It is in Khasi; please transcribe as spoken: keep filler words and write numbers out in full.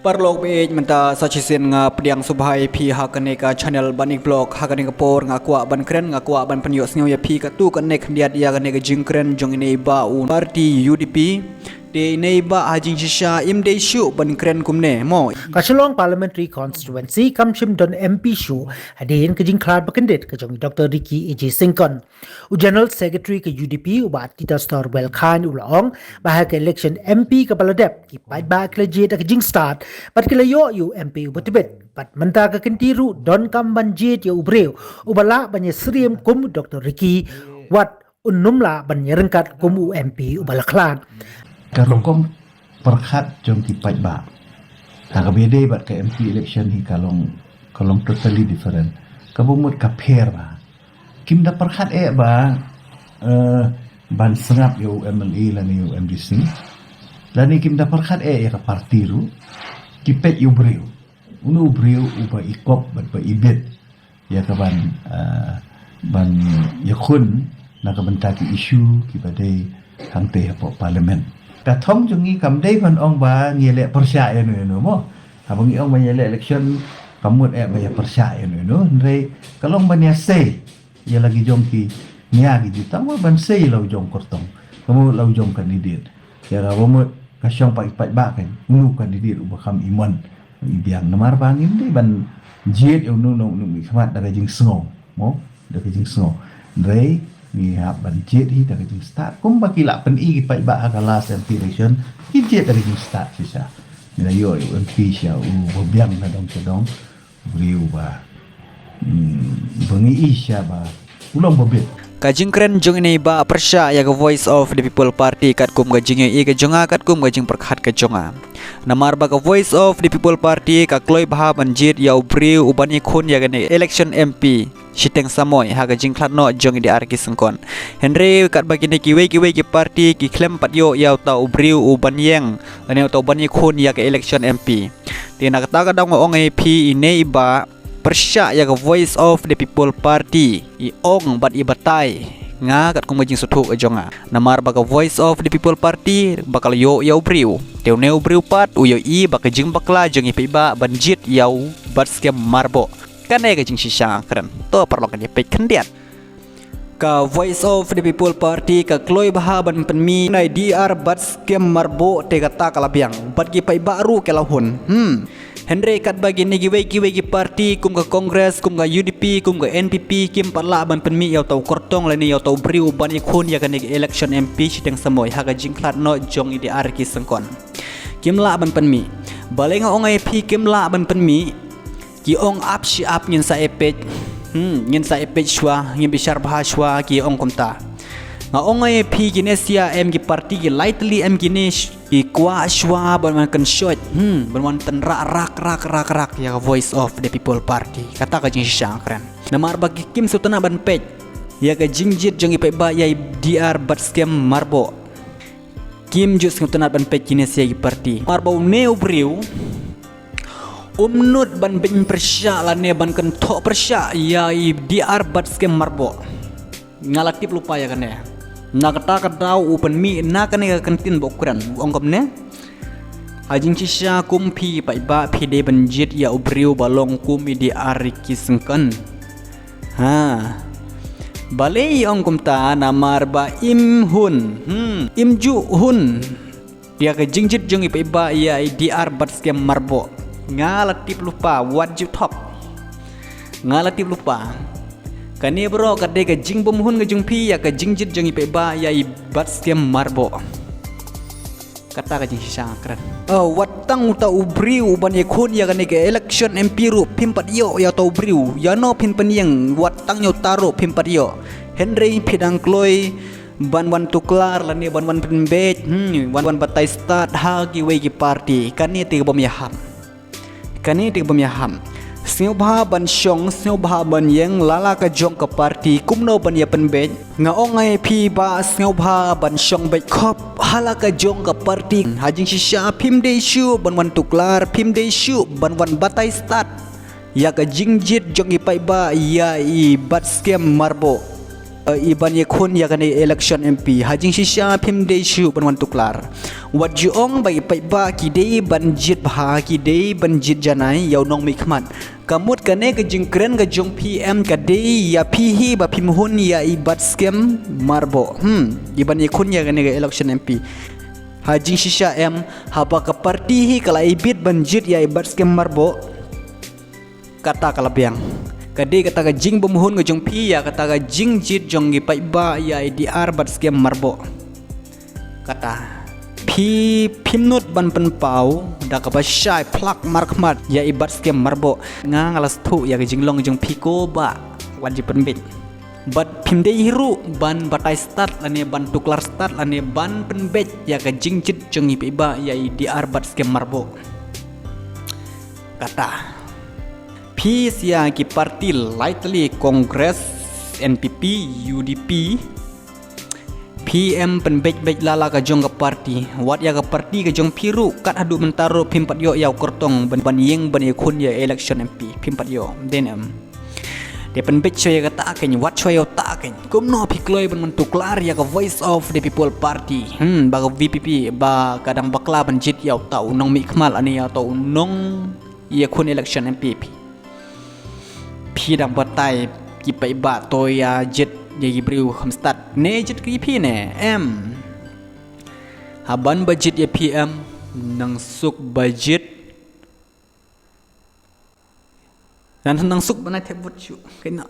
Paralok baieit, mynta sa shisien nga pdiang sngewbha ïa phi ha kane ka channel Banik Vlog. Ha kane ka por nga kwah ban kren, nga kwah ban pynïohsngew ïa phi katto katne khyndiat ïa kane ka jingkren jong ine i bah u party U D P. Te ine i bah ha jingshisha im dei shuh ban kren kumne mo. Ka Shillong Parliamentary Constituency kam shym don M P shuh hadien ka jingkhlad bakyndit ka jong i Doctor Ricky A J Syngkon. U General Secretary ka U D P u Bah Titastor Wellkhein u la ong ba ha ka election M P kaba la dep, ki paidbah ki la jied da ka jingstad bad ki la ïoh ïa u M P uba tbit. Bad mynta ka kynti ruh donkam ban jied ïa u briew uba lah ban ïasyriem kum u Doctor Ricky, wat un ym lah ban ïaryngkat kum u M P uba la khlad. Ka rukom pyrkhat jong ki paidbah ha kaba ïadei bad ka M P election hi ka long, ka long totally different. Kaba mut ka pher ba kim da pyrkhat eh ba, eh, ban sngap ïa u M L A lane ïa u M D C, lane kim da pyrkhat eh ïa ka party ruh. Ki peit ïa u briew, uno u briew uba i kop bad ba i bit ïa ka ban, eh, ban ïakhun na ka bynta ki issue kiba dei hangtei hapoh parliament. Ka thong jong ngi kam dei ban ong ba ngi leh pyrshah ïano ïano mo. Haba ngi ong ba ngi leh election, kam mut eh ba ïa pyrshah ïano ïano, hynrei ka long ban ïasei ïa la ki jong ki nia ki jutang, wa ban sei la u jong kyrtong, ka mut la u jong candidate. Ïa kaba mut ka shong pat pat ba kan uno u candidate uba kham imon i biang. Namar ba ngim dei ban jied ïa uno uno uno i khmat da ka jingsngew mo, da ka jingsngew. Hynrei ngi hap ban jied hi da ka jingstad kumba ki la pyni ki paidbah ha ka last M P election. Ki jied da ka jingstad shisha. Ngi la ïoh ïa u M P shisha uba biang na dong sha dong. Briew ba, hmm, ba ngi i shisha ba u long ba bit. Ka jingkren jong ine i bah pyrshah ïa ka Voice of the People Party katkum ka jingïohi ka jong nga, katkum ka jingpyrkhat ka jong nga. Namar ba ka Voice of the People Party ka kloi bha ban jied ïa u briew uban ïakhun ïa kane election M P shiteng samoi ha ka jingkhlad noh jong i D R K Syngkon. Hynrei katba kine kiwei kiwei ki party ki khlem pat ïoh ïa uta u briew uban ïeng lane uta uban ïakhun ïa ka election M P. Te na kata ka daw nga ong ïa phi, ine i bah pyrshah ïa ka Voice of the People Party, i ong bad i batai. Nga katkum ka jingsngewthuh ka jong nga, namar ba ka Voice of the People Party ba ka la ïoh ïa u briew, te une u briew pat u ïohi ba ka jingbakla jong i paidbah ban jied ïa u Batskhem Myrboh. Kane ka jingshisha kren. To paralok, kan ïa peit khyndiat. Ka Voice of the People Party ka kloi bha ban pynmih na i D R Batskhem Myrboh, te kata ka la biang bad ki paidbah ruh ki la hun. Hmm. Hynrei katba kine kiwei kiwei ki party kum ka Congress, kum ka U D P, kum ka N P P, kim pat lah ban pynmih ïa uta u kyrtong lane ïa uta u briew uban ïakhun ïa kane ka election M P shiteng samoi ha ka jingkhlad noh jong i D R K Syngkon. Kim lah ban pynmih. Balei nga ong ïa phi kim lah ban pynmih? Ki ong ap shi ap ngin sa ïa peit. Hmm, ngin sa ïa peit shuwa, ngin bishar bha shuwa, ki ong kumta. Nga ong ïa phi, kine sha em ki party ki lai tylli em kine sh-, ki kwah shuwa ban wan kynshoh. Hmm, ban wan tynrah rak rak rak rak ïa ka Voice of the People Party. Kata ka jingshisha kren. Namar ba ki kim sngewtynnat ban peit ïa ka jingjied jong i paidbah ïa i D R Batskhem Myrboh. Kim ju sngewtynnat ban peit kine sha ki party. Namar ba une u briew um nud ban beiñ pyrshah lane ban kynthoh pyrshah ïa i D R Batskhem Myrboh. Nga la tip lypa ïa kane. Na kata ka daw u pynmih na kane ka kyntien ba u kren, u ong kumne. Ha jingshisha kum phi paidbah phi dei ban jied ïa u briew ba long kum i D R Ricky Syngkon. Ha. Balei i ong kumta? Namar ba im hun. Hmm, im ju hun ïa ka jingjied jong i paidbah ïa i D R Batskhem Myrboh. Nga la tip lypa, wat ju thok. Nga la tip lypa. Kane baroh ka dei ka jingbymhun ka jong phi ïa ka jingjied jong i paidbah ïa i Batskhem Myrboh. Kata ka jingshisha kren. Oh, wat tang uta u briew uban ïakhun ïa kane ka election M P ruh phim pat ïoh ïa uta u briew. Ïano phin pynïeng, wat tang ïa uta ruh phim pat ïoh. Hynrei phi dang kloi ban wan tuklar lane ban wan pynbeit, hmm, wan, wan batai stad ha kiwei ki party. Kane te ka bym ïahap. Kane te ka bym ïahap. Sngewbha ban shong, sngewbha ban ïeng, lada ka jong ka party kumno ban ïa pynbeit. Nga ong ïa phi ba sngewbha ban shong beit khop ha la ka jong ka party. Ha jingshisha phim dei shuh ban wan tuklar, phim dei shuh ban wan batai stad ïa ka jingjied jong i paidbah ïa i Batskhem Myrboh. eh, i ban ïakhun ïa kane election M P. Ha jingshisha phim dei shuh ban wan tuklar. Wat ju ong ba i paidbah ki dei ban jied bha, ki dei ban jied janai ïa u nongmihkhmat. Ka mut kane ka jingkren ka jong phi em ka dei ïa phi hi ba phim hun ïa i Batskhem Myrboh. Hmm, i ban ïakhun ïa kane ka election M P. Ha jingshisha em, haba ka party hi ka la ibit ban jied ïa i Batskhem Myrboh. Kata ka la biang. Ka dei kata ka jingbymhun ka jong phi ïa kata ka jingjied jong i paidbah ïa i D R Batskhem Myrboh. Kata. Phi phim nud ban pynpaw da kaba shai phlak markhmat ïa i Batskhem Myrboh. Nga nga la sngewthuh ïa ka jinglong jong phi ko Bah. Wat ju pynbeit. Bad phim dei hi ruh ban batai stad lane ban tuklar stad lane ban pynbeit ïa ka jingjied jong i paidbah ïa i D R Batskhem Myrboh. Kata. Phi sha ki party lai tylli Congress, N P P, U D P. Phi em pynbeit beit la la ka jong ka party. Wat ïa ka party ka jong phi ruh kat haduh mynta ruh phim pat ïoh ïa u kyrtong ban, ban ïeng ban ïakhun ïa election M P. Phim pat ïoh. Dei ne em. Te pynbeit shuwa ïa kata kein, wat shuwa ïa uta kein. Kumno phi kloi ban, ban tuklar ïa ka Voice of the People Party. Hmm, ba ka V P P, ba ka dang bakla ban jied ïa uta u nongmihkhmat lane ïa uta u nongïakhun election M P. Phi dang batai ki paidbah to ïa jied ïa ki briew kham stad. Ne jied ki phi ne? Em. Haban ba jied ïa phi em, nang suk ba jied. Nang, nang suk ban ai thep vote shuh. Kena.